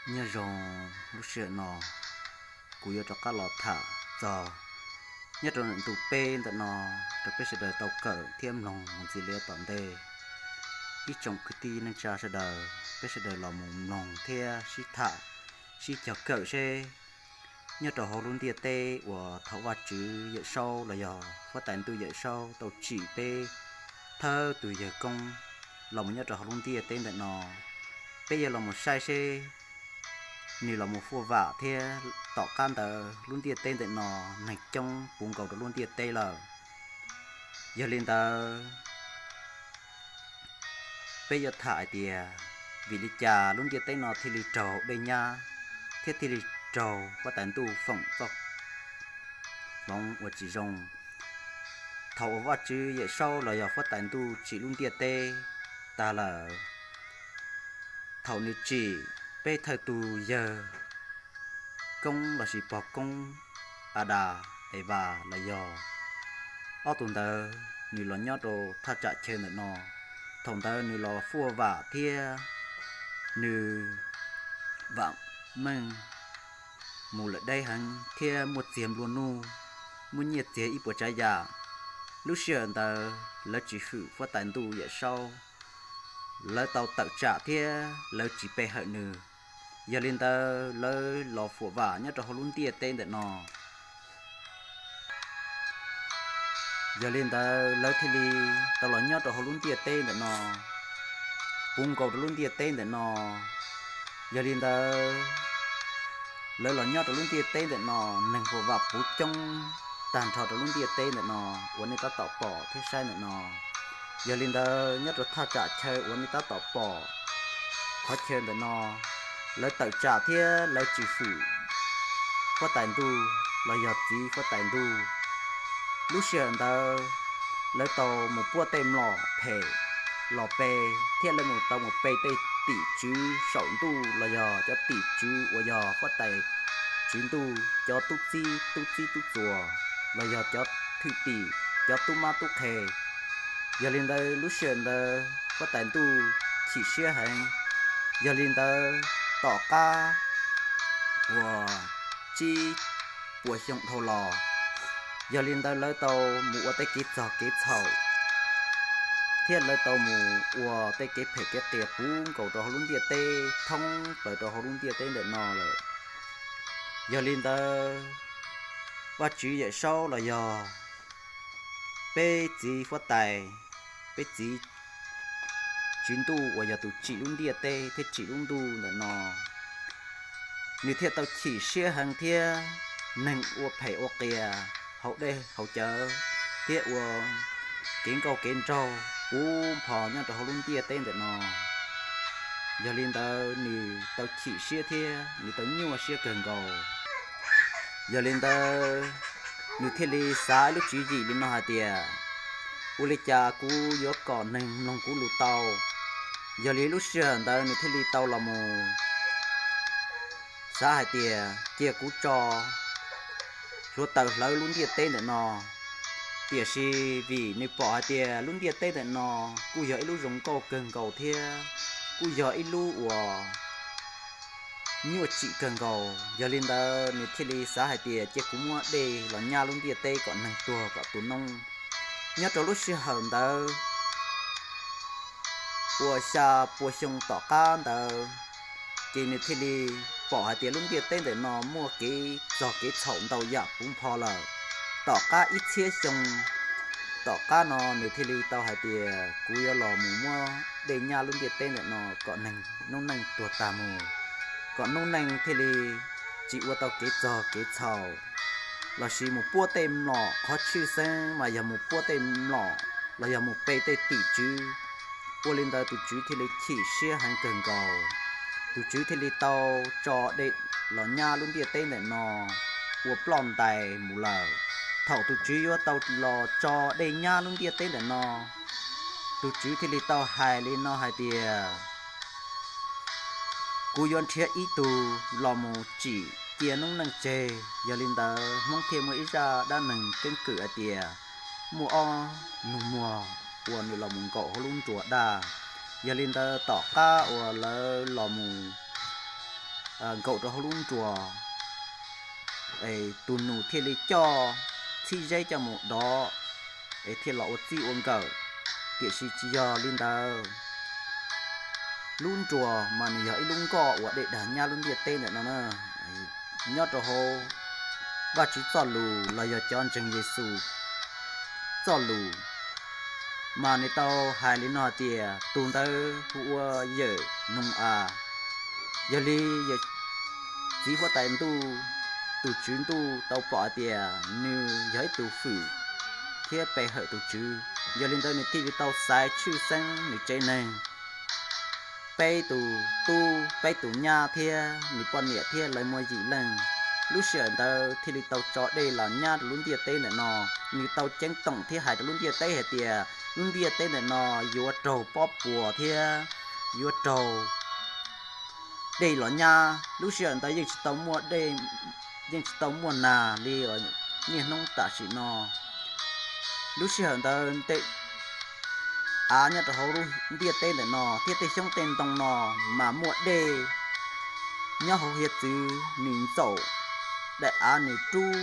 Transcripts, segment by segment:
Nyob zoo, lub sij hawm no kuv yuav rov qab los tham txog nyob rau ntu peb ntawm no rau peb sawv daws tau kawm thiab mloog mus ntxiv li tom ntej. Ib tsoom kwv tij neej tsa sawv daws, peb sawv daws los mus mloog thiab sib tham, sib cog kawm seb nyob rau hauv lub ntiaj teb uas thaum Vajtswv Yawm Saub los yog Huab Tais Ntuj Yawm Saub tau tsim peb thawj tus yawg koob los mus nyob rau hauv lub ntiaj teb ntawm no, peb yuav los mus saib seb nws los mus huaj vam thiab tom qab ntawd lub ntiaj teb ntawm no neeg coob puv nkaus rau lub ntiaj teb lawm. Yog li ntawd, peb yuav tham hais tias vim li cas lub ntiaj teb no thiaj li raug dej nyab thiab thiaj li raug Huab Tais Ntuj foom txoj hmoov uas tsis zoo. Thaum uas Vajtswv Yawm Saub los yog Huab Tais Ntuj tsim lub ntiaj teb tag lawm, thaum nws tsim peb thawj tus yawg koob lossis pog koob Adas, Evas los yog ob tug ntawd nws los nyob rau thaj tsam chaw ntawm no. Thaum ntawd nws los huaj vam thiab nws vam meej mus lawm deb heev thiab muaj txiag nplua nuj, muaj nyiaj txiag ib puas tsav yam. Lub sij hawm ntawd lawv tsis hwm Huab Tais Ntuj Yawm Saub, lawv tau tawm tsam thiab lawv tsis pe hawm nws. Yog li ntawd lawv los huaj vam nyob rau hauv lub ntiaj teb ntawm no. Yog li ntawd lawv thiaj li tau los nyob rau hauv lub ntiaj teb ntawm no, puv nkaus rau lub ntiaj teb ntawm no. Yog li ntawd lawv los nyob rau lub ntiaj teb ntawm no, neeg huaj vam puv coob tag nrho rau lub ntiaj teb ntawm no uas nej tab tom pom thiab saib ntawm no. Yog li ntawd nyob rau thaj tsam chaw uas nej tab tom pom qhov chaw ntawm no, lawv tawm tsam thiab lawv tsis hwm Huab Tais Ntuj los yog txiv Huab Tais Ntuj. Lub sij hawm ntawd lawv tau mus puab tej mlom phem los pe, thiab lawv mus tau mus pe tej tim tswv saum ntuj los yog cov tim tswv uas yog Huab Tais Tswv Ntuj cov tub txib tub txib tub txuas los yog cov thwj tim cov tub mab tub qhe. Yog li ntawd lub sij hawm ntawd Huab Tais Ntuj chim siab heev. Yog li ntawd tom qab uas tsib puas xyoo dhau los, yog li ntawd lawv tau mus ua tej kev txog kev txhaum, thiab lawv tau mus ua tej kev phem kev qias puv nkaus rau hauv lub ntiaj teb thoob plaws rau hauv lub ntiaj teb ntawm no lawm. Yog li ntawd Vajtswv Yawm Saub los yog peb txiv Huab Tais, peb txiv Tswv Ntuj uas yog tus tsim lub ntiaj teb thiab tsim lub ntuj ntawm no, nws thiaj tau chim siab heev thiab neeg ua phem ua qias hauv dej hauv cawv thiab ua kev nkauj kev nraug puv npho nyob rau hauv lub ntiaj teb ntawm no. Yog li ntawd nws tau chim siab thiab nws tau nyuaj siab kawg nkaus. Yog li ntawd nws thiaj li xav ib lub tswv yim li no hais tias, ua li cas kuv yuav kom neeg mloog kuv lus tau? Yog li lub sij hawm ntawd nws thiaj li tau los mus xav hais tias cia kuv tso hluav taws hlawv lub ntiaj teb ntawm no. Tiam sis vim nws pom hais tias lub ntiaj teb ntawm no kuj yog ib lub zoo nkauj kawg nkaus thiab kuj yog ib lub uas nyuaj tsim kawg nkaus. Yog li ntawd nws thiaj li xav hais tias cia kuv muab dej los nyab lub ntiaj teb kom neeg tuag kom tu noob. Nyob rau lub sij hawm ntawd uas xya pua xyoo tom qab ntawd, ces nws thiaj li pom hais tias lub ntiaj teb ntawm no muaj kev txog kev txhaum ntau yam puv npho lawm. Tom qab ib txhiab xyoo tom qab no nws thiaj li tau hais tias kuv yuav los mus muab dej nyab lub ntiaj teb ntawm no kom neeg noob neej tuag tag mus, kom noob neej thiaj li tsis ua tau kev txog kev txhaum, lossis mus puab tej mlom qhov tshwj xeeb mas yog mus puab tej mlom los yog mus pe tej tim tswv. Ua li ntawd tus tswv thiaj li chim siab heev kawg nkaus. Tus tswv thiaj li tau tso dej los nyab lub ntiaj teb ntawm no ua ploj ntais mus lawm. Thaum tus tswv yuav tau los tso dej nyab lub ntiaj teb ntawm no, tus tswv thiaj li tau hais li no hais tias, kuv yuav nrhiav ib tug los mus tsim cia noob neej tseg. Yog li ntawd Hmoob thiaj muaj ib zaj dab neeg keeb kwm hais tias muaj ob nus muag uas nws los mus nkaum hauv lub nruas daj. Yog li ntawd tom qab uas lawv los mus nkaum rau hauv lub nruas, es tus nus thiaj li coj txhib zeb coj mus dov, es thiaj los ua txij ua nkawm. Tiam sis tsis yog li ntawd, lub nruas mas nws yog ib lub nkoj uas dej dag nyab lub ntiaj teb ntawm no na. Nyob rau hauv Vajtswv txoj lus los yog cov ntseeg Yexus txoj lus, mas nws tau hais li no hais tias tus ntawd hu ua yawm Nus-as. Yog li yawm txiv huab tais ntuj, tus tswv ntuj tau pom hais tias nws yog ib tug hwm thiab pe hawm tus tswv, yog li ntawd nws thiaj li tau xaiv tshwj xeeb nws tsev neeg peb tus tub peb tus nyab thiab nws poj niam thiab lawv muaj yim leej. Lub sij hawm ntawd thiaj li tau tso dej los nyab rau lub ntiaj teb ntawm no. Nws tau ceeb toom thiab hais rau lub ntiaj teb hais tias lub ntiaj teb ntawm no yuav raug pob puas thiab yuav raug dej los nyab. Lub sij hawm ntawd yeej tsis tau muaj dej, yeej tsis tau muaj nas li niaj hnub tam sim no. Lub sij hawm ntawd tej av nyob rau hauv lub ntiaj teb ntawm no thiab tej xyoob tej ntoo no mas muaj dej. Nyob hauv hiav txwv nws ntxaum daim av nws rub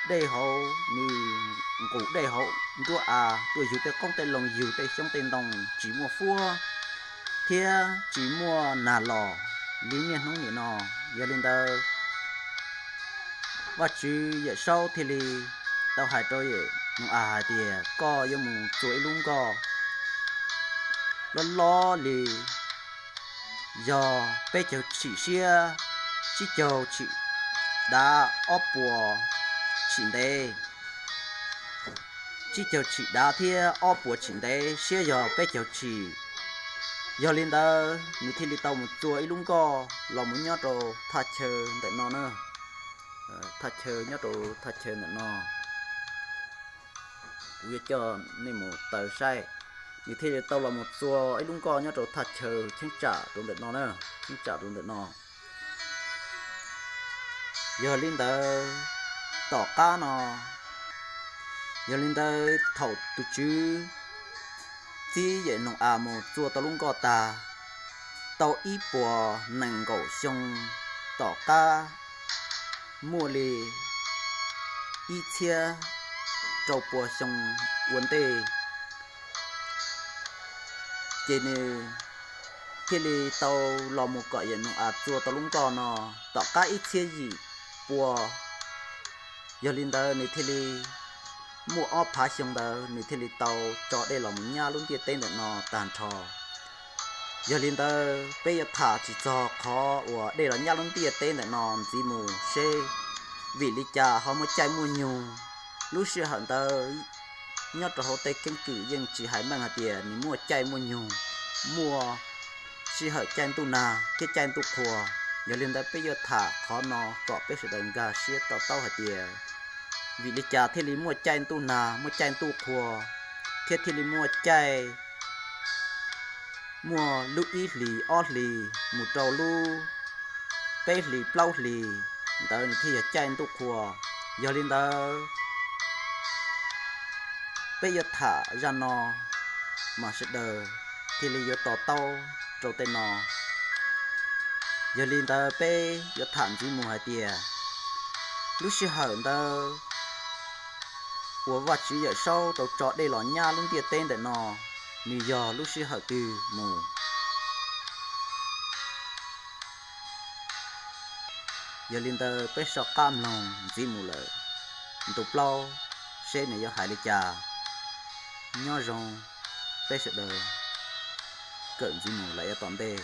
dej hauv, nws nqus dej hauv nruab av tuaj yug tej qoob tej loo, yug tej xyoob tej ntoo tsis muaj fuab thiab tsis muaj nag los li niaj hnub nim no. Yog li ntawd, Vajtswv Yawm Saub thiaj li tau hais rau Nus-as hais tias koj yuav mus txua ib lub nkoj loj loj li, yog peb caug tshim siab, tsib caug tshim dav, ob puas tshim ntev, tsib caug tshim dav thiab ob puas tshim ntev siab yog peb caug tshim. Yog li ntawd nws thiaj li tau mus txua ib lub nkoj los mus nyob rau thaj chaw ntawm no na. Thaj chaw nyob rau thaj chaw ntawm no, kuv yuav coj nej mus taws saib. Nws thiaj li tau los mus txua ib lub nkoj nyob rau thaj chaw cheeb tsam rau ntawm no na, cheeb tsam rau ntawm no. Yog li ntawd, tom qab no, yog li ntawd thaum tus Tswv txib yawm Nus-as mus txua tau lub nkoj tag, tau ib puas nees nkaum xyoo tom qab, muaj li ib txhiab rau pua xyoo ua ntej, ces nws thiaj li tau los mus kom yawm Nus-as txua tau lub nkoj no tom qab ib txhiab yim pua. Yog li ntawd nws thiaj li muaj ob phav xyoo ntawd nws thiaj li tau tso dej los mus nyab lub ntiaj teb ntawm no tag nrho. Yog li ntawd peb yuav tham tsis txog qhov uas dej los nyab lub ntiaj teb ntawm no ntxiv mus seb vim li cas ho muaj caij muaj nyoog. Lub sij hawm ntawd nyob rau hauv tej keeb kwm yeej tsis hais meej hais tias nws muaj caij muaj nyoog, muaj sij hawm caij ntuj nag thiab caij ntuj qhua. Yog li ntawd peb yuav tham qhov no kom peb sawv daws nkag siab to taub hais tias vim li cas thiaj li muaj caij ntuj nag, muaj caij ntuj qhua, thiab thiaj li muaj caij, muaj lub ib hlis ob hlis mus rau lub peb hlis plaub hlis ntawd nws thiaj yog caij ntuj qhua. Yog li ntawd peb yuav tham zaj no mas sawv daws thiaj li yuav to taub rau tej no. Yog li ntawd peb yuav tham ntxiv mus hais tias lub sij hawm ntawd uas Vajtswv Yawm Saub tau tso dej los nyab lub ntiaj teb ntawm no, nws yog lub sij hawm twg mus. Yog li ntawd peb soj qab mloog ntxiv mus lawm ntu plaub seb nws yuav hais li cas. Nyob zoo peb sawv daws, kawm ntxiv mus lawm yav tom ntej.